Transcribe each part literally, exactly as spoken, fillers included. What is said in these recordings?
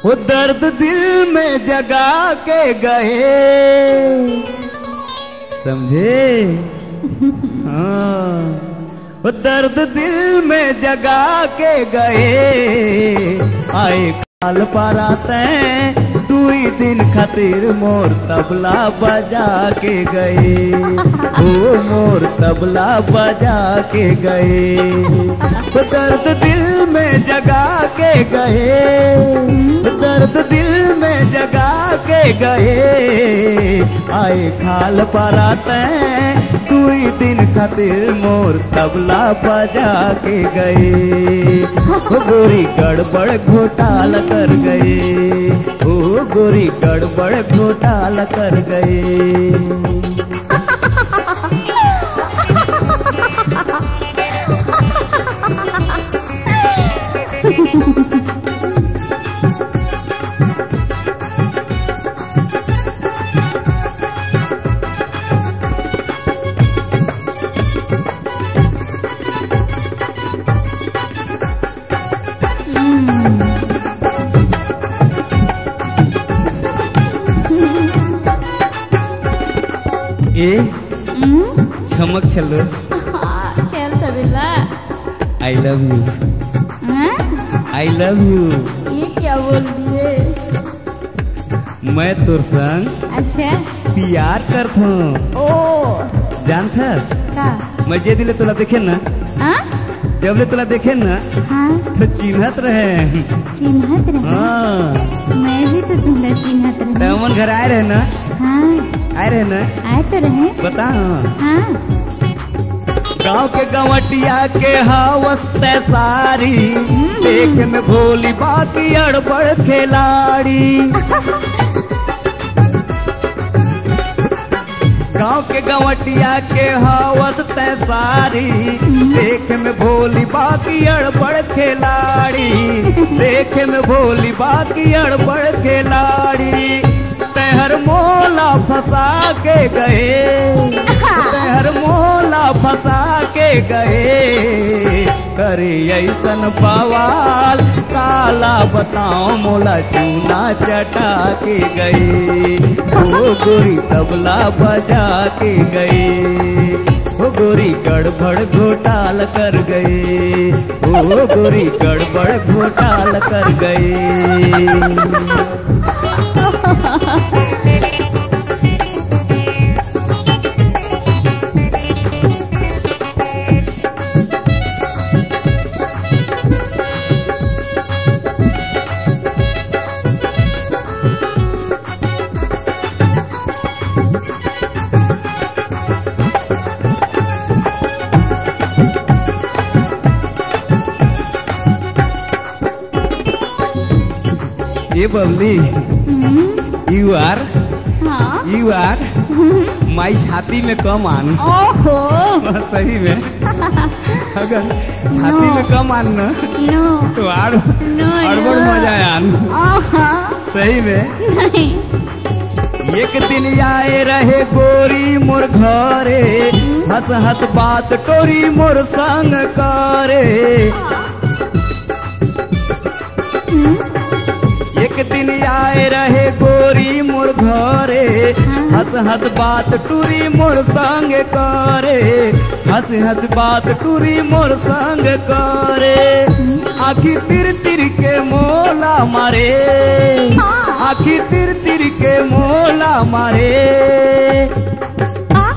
वो दर्द दिल में जगा के गए, समझे? हाँ, वो दर्द दिल में जगा के गए, आए काल पराते दुई दिन खातिर मोर तबला बजा के गए, ओ मोर तबला बजा के गए, वो दर्द दिल में जगा के गए, वो दर्द दिल में जगा के गए, आए खाल पराते दुई दिन खातिर मोर तबला बजा के गए। ओ गोरी गड़बड़ घोटाला कर गए, ओ गोरी गड़बड़ घोटाला कर गए। ए, हम्म? छमक छलो। हाँ, खेल तबेला। I love you। हाँ? I love you। ये क्या बोल दिए? मैं तोर संग अच्छा। प्यार करथों। ओ। जानथस? का? मैं जे दिन ले तोला देखे ना, हाँ? जब ले तोला देखे ना, हाँ। तो चिन्हत रहे। चिन्हत रहे? हाँ। मैं भी तो तुमला चिन्हत रहे। तमन घर आए रहे ना? हाँ। आए रहे ना? आए तो रहे। बता। हाँ। गांव के गंवटिया के हवस तै सारी, देखे में भोली बाकी अड़बड़ खिलाड़ी। गांव के गंवटिया के हवस तै सारी, देखे में भोली बाकी अड़बड़ खिलाड़ी, देखे में भोली बाकी अड़बड़ खिलाड़ी। तैहर मोला फंसा के गए, तैहर मोला फंसा के गए, करे ऐसन बवाल, काला बताओ मोला चूना चटा के गए, ओ गोरी तबला बजा के गए, ओ गोरी गड़बड़ घोटाल कर गए, ओ गोरी गड़बड़ घोटाल कर गए। ए बबली, हम्म। You are, हाँ। You are my छाती में कम आन। ओहो। सही में। अगर छाती No। में कम आन ना, No। तो आड़, No, अड़बड़ no। मजा आन। आहा। सही में। नहीं। एक दिन आए रहे गोरी मोर घरे, हंस हंस बात टोरी मोर संग करे। एक दिन आए रहे गोरी मोर घरे, हंस हंस बात टूरी मोर संग करे, हंस हंस बात टूरी मोर संग करे। आखी तिर तिर के मोला मारे, आखी तिर तिर के मोला मारे।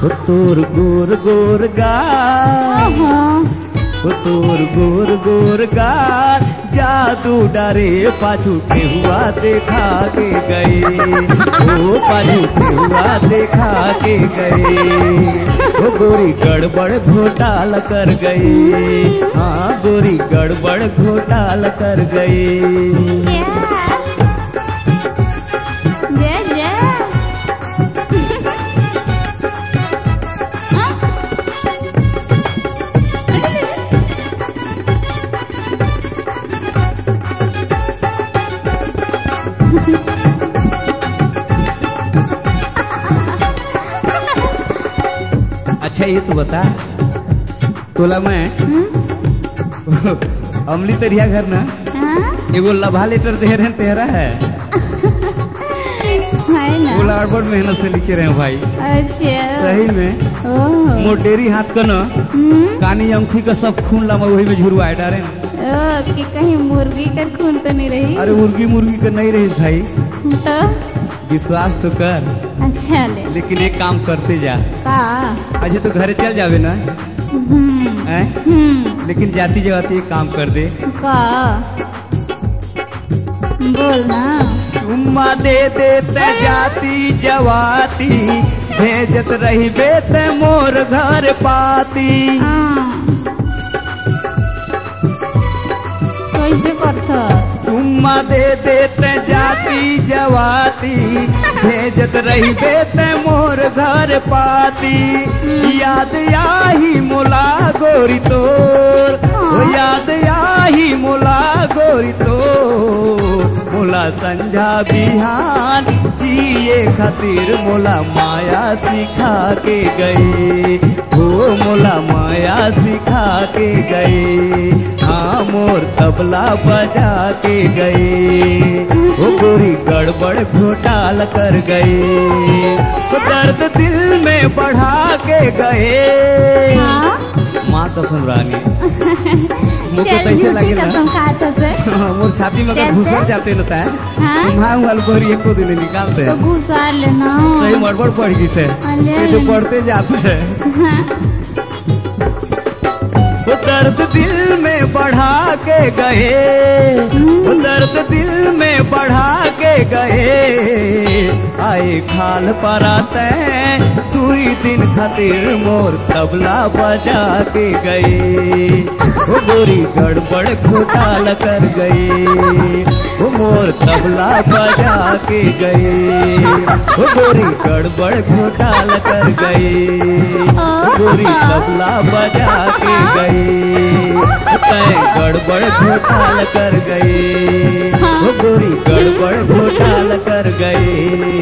ओ तोर गोर गोर गाल, ओ तोर गोर गोर गाल, जादू डारे पाछू ठेहुआ देखा के गए, ओ पाछू ठेहुआ देखा के गए, ओ गोरी गड़बड़ घोटाल कर गए, हाँ गोरी गड़बड़ घोटाल कर गए। जय जय। अच्छा, ये तो बता, तोला मैं हम्म? अमली तरिया घर ना, हाँ। एगो लभा लेटर दे रहे तेरा है। है ना? वो लाड़बड़ मेहनत से लिखे रहे भाई। अच्छा। सही में। ओहो। मोर डेरी हाथ का न हम्म। कानी अंगठी का सब खून ला मैं वही में झुरवाए डारे। ओ, कि कहीं मुर्गी कर खून तो नहीं रही? अरे, मुर्गी, मुर्गी का नहीं रही भाई। तो? विश्वास तो कर। अच्छा ले। लेकिन एक काम करते जा। का? अच्छा, तो घरे चल जावे ना? हम्म। हैं? हम्म। लेकिन जाती जवाती एक काम कर दे। का? बोल ना। चुम्मा दे देते जाती जवाती, भेजत रहिबे ते मोर घर पाती। हाँ। कैसे करत? चुम्मा दे देते जाती जवाती, भेजत रहिबे ते मोर घर पाती। याद आही मोला गोरी तोर, ओ याद आही मोला गोरी तोर। मोला संझा बिहान जिए खातिर मोला माया सिखा के गई, ओ मोला माया सिखा के गई। हाँ, मोर तबला बजा के गई, ओ गोरी गड़बड़ घोटाल कर गई। ओ दर्द दिल में बढ़ा के गए। हाँ? माँ कसम रानी। मुझे चल, कैसे झूठी लगे ना? कसम खात हसे। मोर छाती में अगर चल, घुसर चल। जाते ना तै, हाँ? माँ वाल बोरी एको दिन निकालते तो हैं। घुसा लेना। सही मड़बड़ पड़ गई से। हाँ, ले ये तो लेना। पढ़ते जाते हैं। हाँ। वो दर्द दिल में बढ़ा के गए, वो दर्द दिल में बढ़ा के गए। आए खाल पराते दुई दिन खातिर मोर तबला बजा के गई। वो गोरी गड़बड़ घोटाल कर गई, वो मोर तबला बजा के गई। वो गोरी गड़बड़ घोटाल कर गई, वो गोरी तबला बजा के गई। तय गड़बड़ घोटाल कर गई, वो गोरी गड़बड़ घोटाल कर गई।